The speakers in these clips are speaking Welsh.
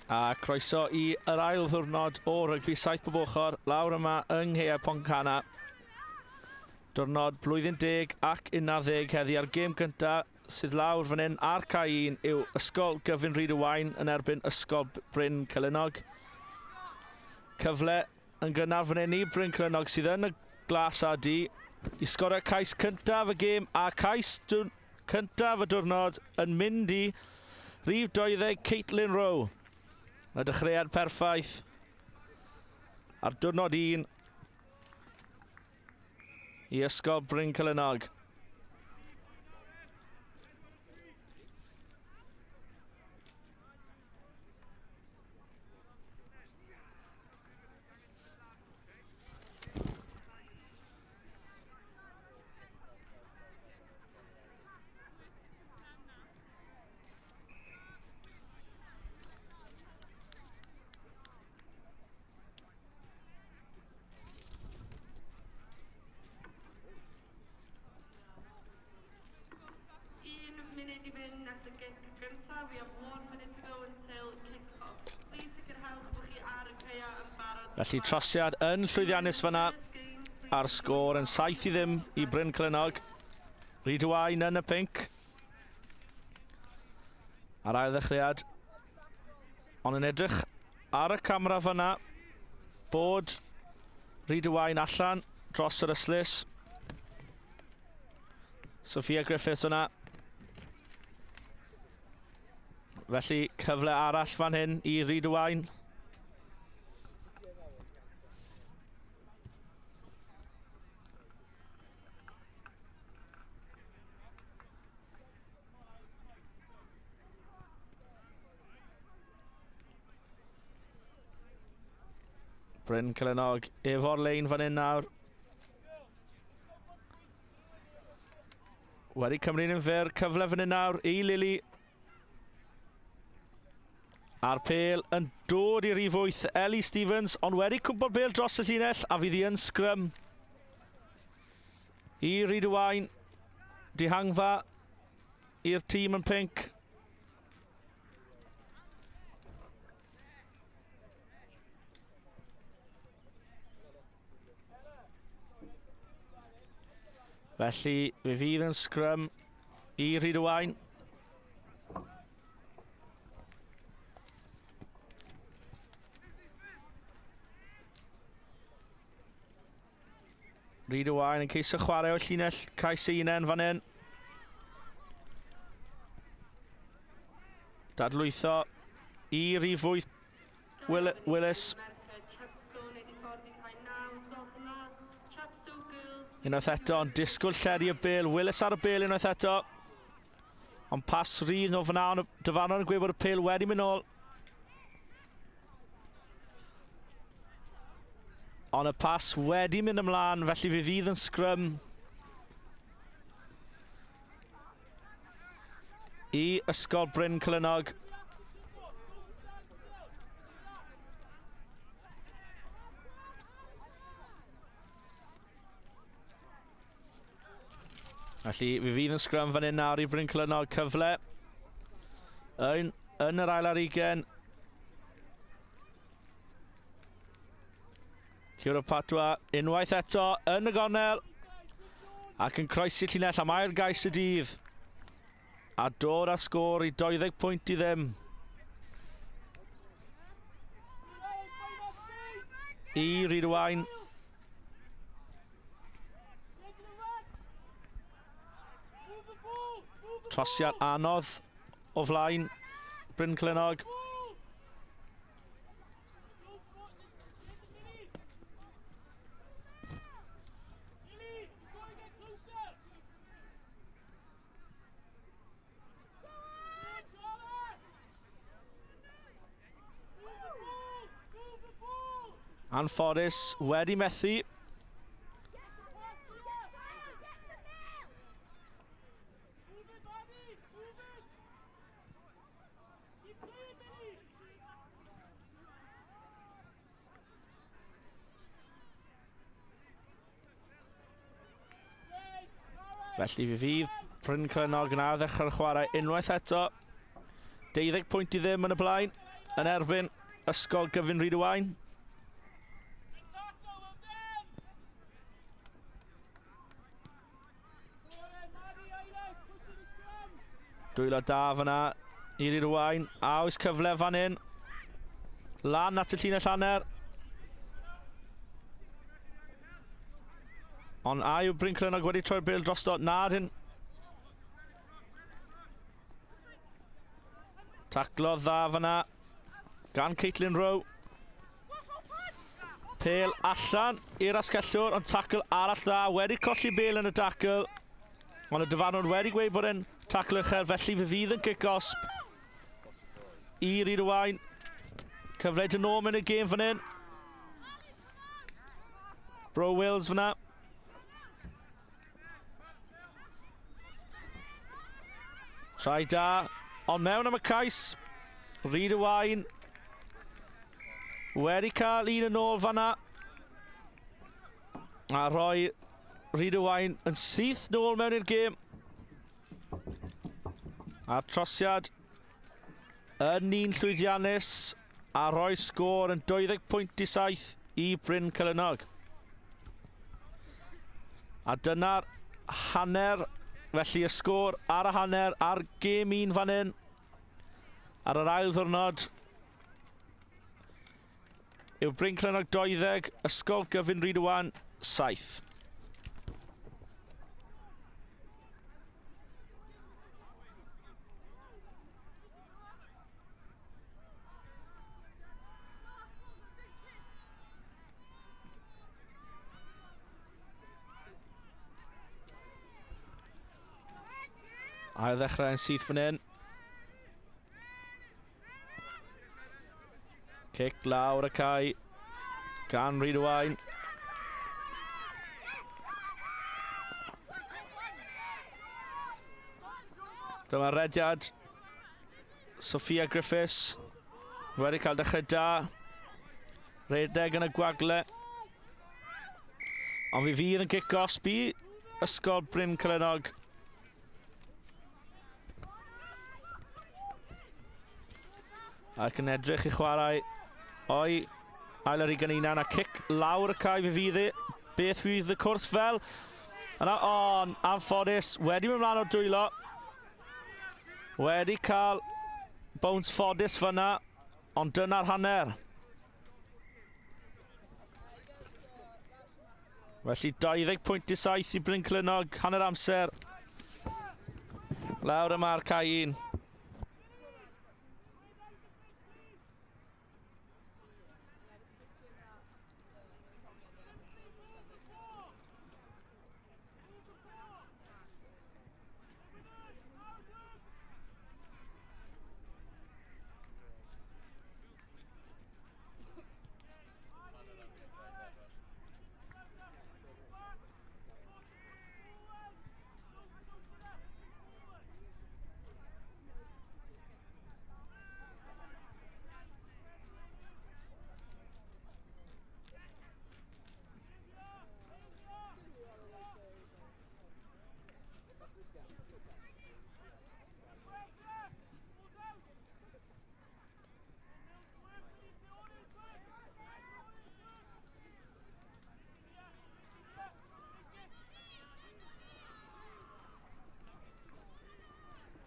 A croeso i yr ail ddiwrnod o rygbi saith bob ochr lawr yma yng Nghaeau Pontcanna. Diwrnod blwyddyn deg ac 11 heddi a'r gêm gyntaf sydd lawr fan hyn ar cae 1 yw Ysgol Gyfun Rhyd y Waun yn erbyn Ysgol Bryn Celynog. Cyfle yn gynnar fan hyn i Bryn Celynog sydd yn y glas a du i sgorio cais cyntaf y gêm a cais cyntaf y diwrnod yn mynd i rif 20 Caitlin Rowe. Y dechreuad perffaith ar diwrnod 1 i Ysgol Bryn Celynog. Un munud i fynd nes y gic gyntaf. We have one minute to go until kick-off. Please sicrhewch bod chi ar y caeau yn barod. Felly trosiad yn llwyddiannus fyna a'r sgôr yn 7-0 i Bryn Clynog. Rhyd-y-waun yn y pinc. A'r ail ddechreuad. Ond yn edrych ar y camera fyna bod Rhyd-y-waun allan dros yr ystlys. Sophia Griffiths yna. Felly cyfle arall fan hyn i Rhyd-y-waun. Bryn Celynog efo'r lein fan hyn nawr. Wedi cymryd yn fyr, cyfle fan hyn nawr i Lili. A'r pêl yn dod i rif 8, Ellie Stevens, ond wedi cwmpo'r bêl dros y llinell a fydd hi yn sgrym. I Rhyd-y-waun, dihangfa i'r tîm yn pinc. Felly, fe fydd yn sgrym i Rhyd-y-waun. Rhyd y Waun yn ceisio chwarae o'r llinell cais ei unen fan hyn. Dadlwytho i rif 8 Will Willis. Unwaith eto, ond disgwyl lledu y bel. Willis ar y bel unwaith eto. Ond pas rhydd o fyna, ond dyfarnwr yn gweud bod y pel wedi mynd nôl. Ond y pas wedi mynd ymlaen, felly fe fydd yn sgrym i Ysgol Bryn Celynog. Felly, fe fydd yn sgrym fan hyn nawr i Bryn Clynog. Cyfle yn, yn yr ail ar ugen. Curo Patwa unwaith eto yn y gornel ac yn croesi llinell am ail gais y dydd. A dod â sgôr i 20 pwynt i ddim. I Rhydwain. Trosiad anodd o flaen Bryn Clynog. Anffodus wedi methu. Felly fe fydd Bryn Clynog yn ail ddechrau'r chwarae unwaith eto. 12 pwynt i ddim yn y blaen. yn erbyn Ysgol Gyfun Rhydywaun. Dwylo da fyna i Rhydywaun. A oes cyfle fan hyn. Lan at y llinell hanner. Ond a yw Bryn Clynnog wedi troi'r bêl drosto? Na, dyn. Taclo dda fyna gan Caitlin Rowe. Pêl allan i'r asgellwr, ond tacl arall dda. Wedi colli bêl yn y dacl. Ond y dyfarnwr wedi gweud bod e'n tacl uchel, felly fe fydd yn cic osb i Rhydywaun. Cyfle dyn nhw mewn y gêm fan hyn. Bro Wills fyna. Rhai da, ond mewn am y cais. Rhydywaun wedi cael un yn ôl fanna. A rhoi Rhydywaun yn syth nôl mewn i'r gêm. A'r trosiad yn un llwyddiannus a rhoi sgôr yn 20.7 i Bryn Celynnog. A dyna'r hanner, felly y sgôr ar y hanner ar gêm un fan hyn. Ar yr ail ddwrnod yw Bryn Celynnog 20, Ysgol Gyfun Rhydywan 7. Ail ddechrau yn syth fan hyn. Cic lawr y cae gan Rhydywaun. Dyma rediad Sophia Griffiths wedi cael dechrau da. Redeg yn y gwagle. Ond fi fydd yn cic gosb i Ysgol Bryn Celenog. Ac yn edrych i chwarae o'i ail ar ugain unan a cic lawr y cae fe fydd e. Beth fydd y cwrs fel? Yna, on, anffodus, wedi mynd mlaen o'r dwylo. Wedi cael bounce ffodus fyna, ond dyna'r hanner. Felly 20.7 i Bryn Clynog, hanner amser. Lawr yma ar cae un.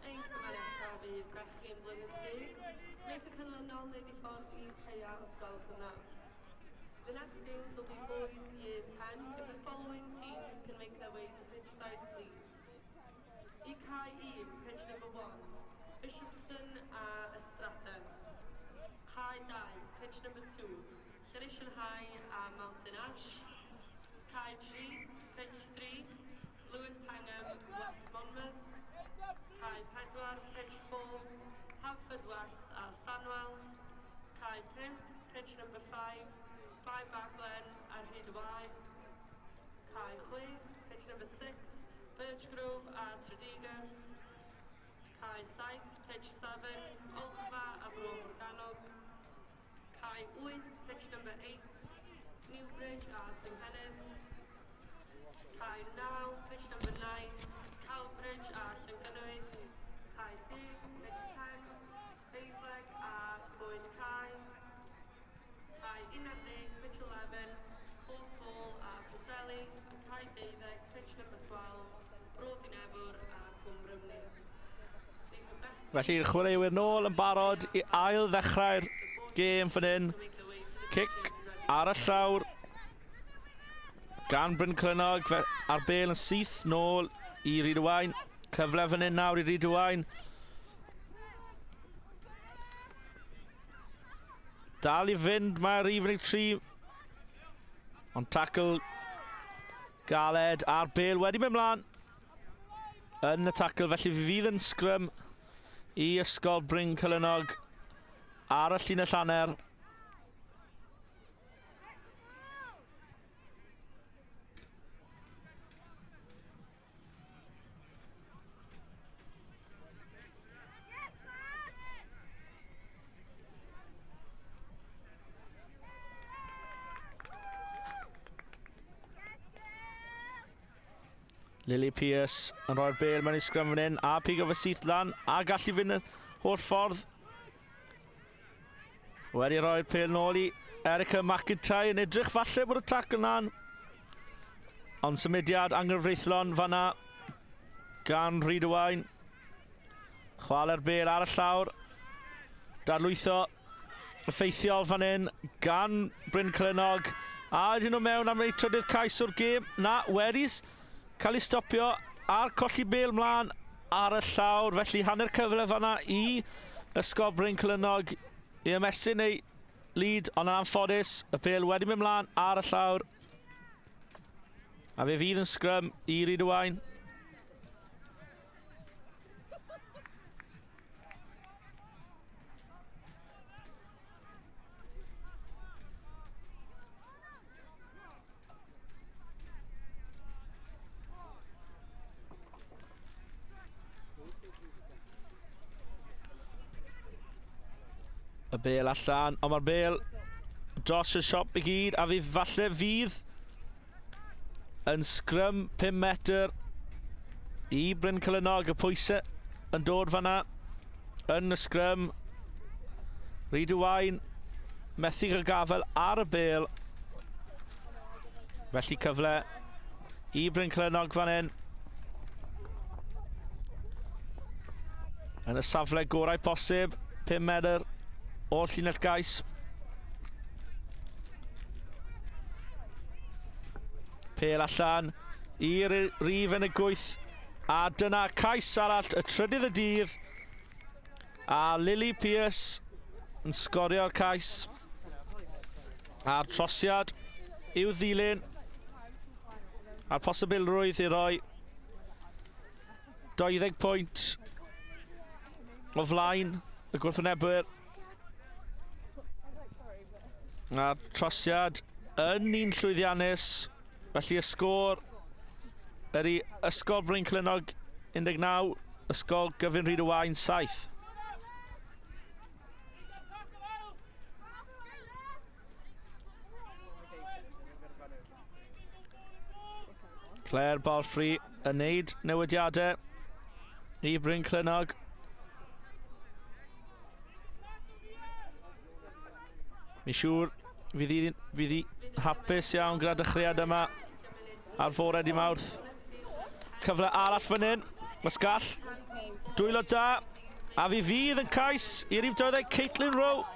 Ein cymeriad fydd bechgyn blwyddyn 3. Wnaeth y canlynol wneud i ffordd i Heia os gwelwch yn dda. The next games will be boys year 10. If the following teams can make their way to pitch side, please. I cae 1, pitch number 1, Bishopston a Ystraten. Cae 2, pitch number 2, Llanishen High a Mountain Ash. Cae 3, pitch 3, Lewis Pangham, West Monmouth. Cae 4, pitch 4, Haverfordwest a Stanwell. Cae 5, pitch number 5, Bae Baglan a Rhydywaun. Cae 6, pitch number 6, Birchgrove a Tredegar. Cae 7, pitch 7, Olchfa a Bro Morgannwg. Cae 8, pitch number 8, Newbridge a Llangennith. Cae 9, pitch number 9, Cowbridge a Llangynwy. Cae 10, pitch 10, Bassaleg a Coed Car. Felly'r chwaraewyr nôl yn barod i ail ddechrau'r gêm fan hyn. Cic ar y llawr gan Bryn Clynog a'r bel yn syth nôl i Rhydywaun. Cyfle fan hyn nawr i Rhydywaun. Dal i fynd mae'r rhif 13. Ond tackle galed a'r bel wedi mynd mlaen yn y tackle, felly fe fydd yn sgrym i Ysgol Bryn Cylynog ar y llinell hanner. Lily Pierce yn rhoi'r bel mewn i sgrym fan hyn a pigo fe syth lan a gallu fynd y holl ffordd. Wedi rhoi'r pel nôl i Erica McIntyre yn edrych falle bod y tackle na'n ond symudiad anghyfreithlon fanna gan Rhydywaun. Chwale'r bel ar y llawr. Darlwytho effeithiol fan hyn gan Bryn Clynog. A ydyn nhw mewn am eu trydydd cais o'r gêm? Na, wedi cael ei stopio a'r colli bel mlaen ar y llawr. Felly hanner cyfle fanna i Ysgol Bryn Clynog i ymestyn ei lead, ond yn anffodus, y bel wedi mynd mlaen ar y llawr. A fe fydd yn sgrym i Rhydywaun. Y bel allan, ond mae'r bel dros y siop i gyd, a fi falle fydd yn sgrym 5 metr i Bryn Celynog. Y pwysau yn dod fanna yn y sgrym. Rhyd Wain methu gael gafael ar y bel. Felly cyfle i Bryn Celynog fan hyn. Yn y safle gorau posib, 5 metr o'r llinell gais. Pel allan i'r rif yn y gwyth. A dyna cais arall, y trydydd y dydd. A Lily Pierce yn sgorio'r cais. A'r trosiad i'w ddilyn. A'r posibilrwydd i roi 20 pwynt o flaen y gwrthwynebwyr. A'r trosiad yn un llwyddiannus. Felly y sgôr ydy Ysgol Bryn Clynog 19, Ysgol Gyfun Rhyd y Waun 7. Claire Balfrey yn neud newidiadau i Bryn Clynog. Mi siŵr fydd hi, fydd hi hapus iawn gyda dechreuad yma ar fore di Mawrth. Cyfle arall fan hyn. Mas gall. Dwylo da. A fi fydd yn cais i rif 20 Caitlin Rowe.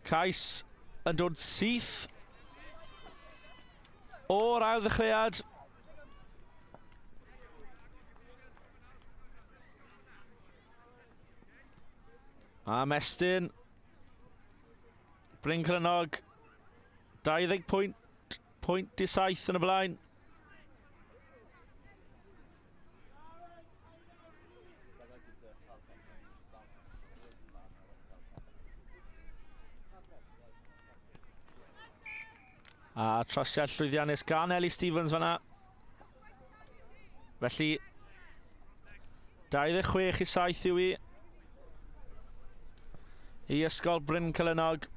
Cais yn dod syth o'r ail ddechreuad. A Mestyn. Bryn Crynog. 20 pwynt, pwynt i 7 yn y blaen. A trosiad llwyddiannus gan Ellie Stevens fanna. Felly, 26 i 7 yw i. I Ysgol Bryn Celynog.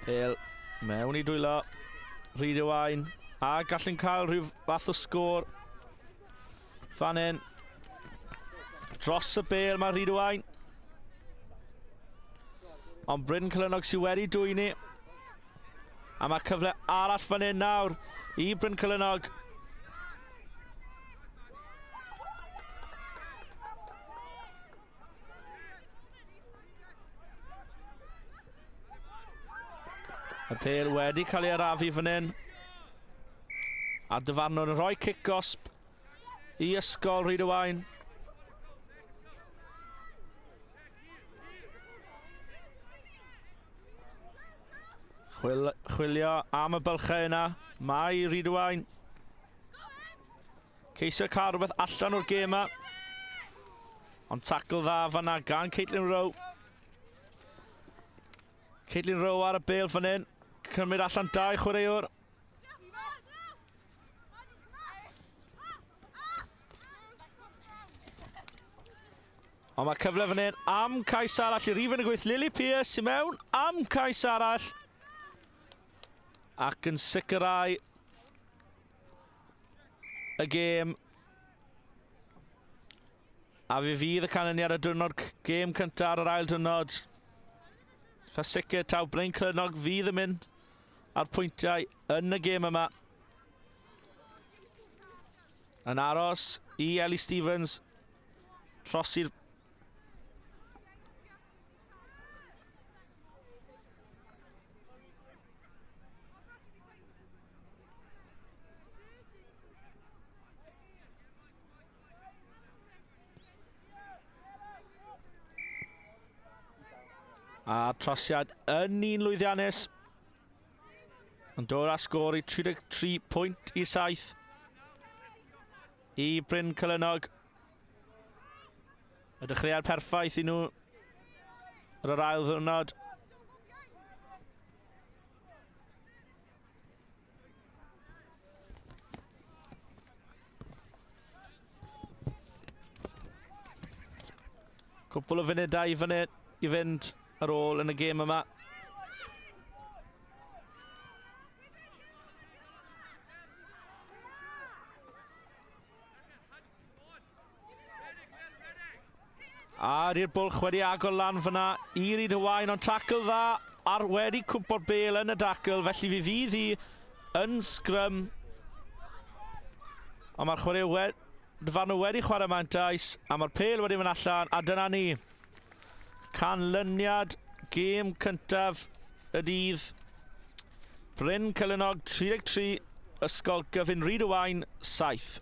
Pêl mewn i dwylo. Rhydywain. A gallen cael rhyw fath o sgôr fan hyn. Dros y bel mae Rhydywain. Ond Bryn Celynog sydd wedi dwyni. A mae cyfle arall fan hyn nawr i Bryn Celynog. Y pel wedi cael ei arafu fan hyn. A dyfarnwr yn rhoi cic gosb i Ysgol Rhydywaun. Chwil, chwilio am y bylchau yna. Mae Rhydywaun. Ceisio cael rhywbeth allan o'r gêm yma. Ond tackle dda fanna gan Caitlin Rowe. Caitlin Rowe ar y bel fan hyn. Cymryd allan dau chwaraewr. Ond mae cyfle fan hyn am cais arall i rif yn y gweith. Lily Pierce i mewn am cais arall. Ac yn sicrhau y gêm. A fe fydd y canlyniad y diwrnod gêm cyntaf ar yr ail diwrnod. Tha sicr taw Bryn Clynog fydd yn mynd ar pwyntiau yn y gêm yma. Yn aros i Ellie Stevens trosi'r A trosiad yn un lwyddiannus. Yn dod â sgôr i 33 pwynt i 7 i Bryn Celynog. Y dechreuad perffaith i nhw ar yr ail ddwrnod. Cwpl o funudau i fyny i fynd ar ôl yn y gêm yma. A ydy'r bwlch wedi agor lan fyna i Ryd Owain, ond tackle dda ar wedi cwmpo'r bel yn y dacl, felly fi fydd hi yn sgrym. Ond mae'r chwaraewyr dyfarnwr wedi chwarae mantais, a mae'r pel wedi mynd allan, a dyna ni. Canlyniad gêm cyntaf y dydd. Bryn Celynog 33, Ysgol Gyfun Rhyd Owain 7.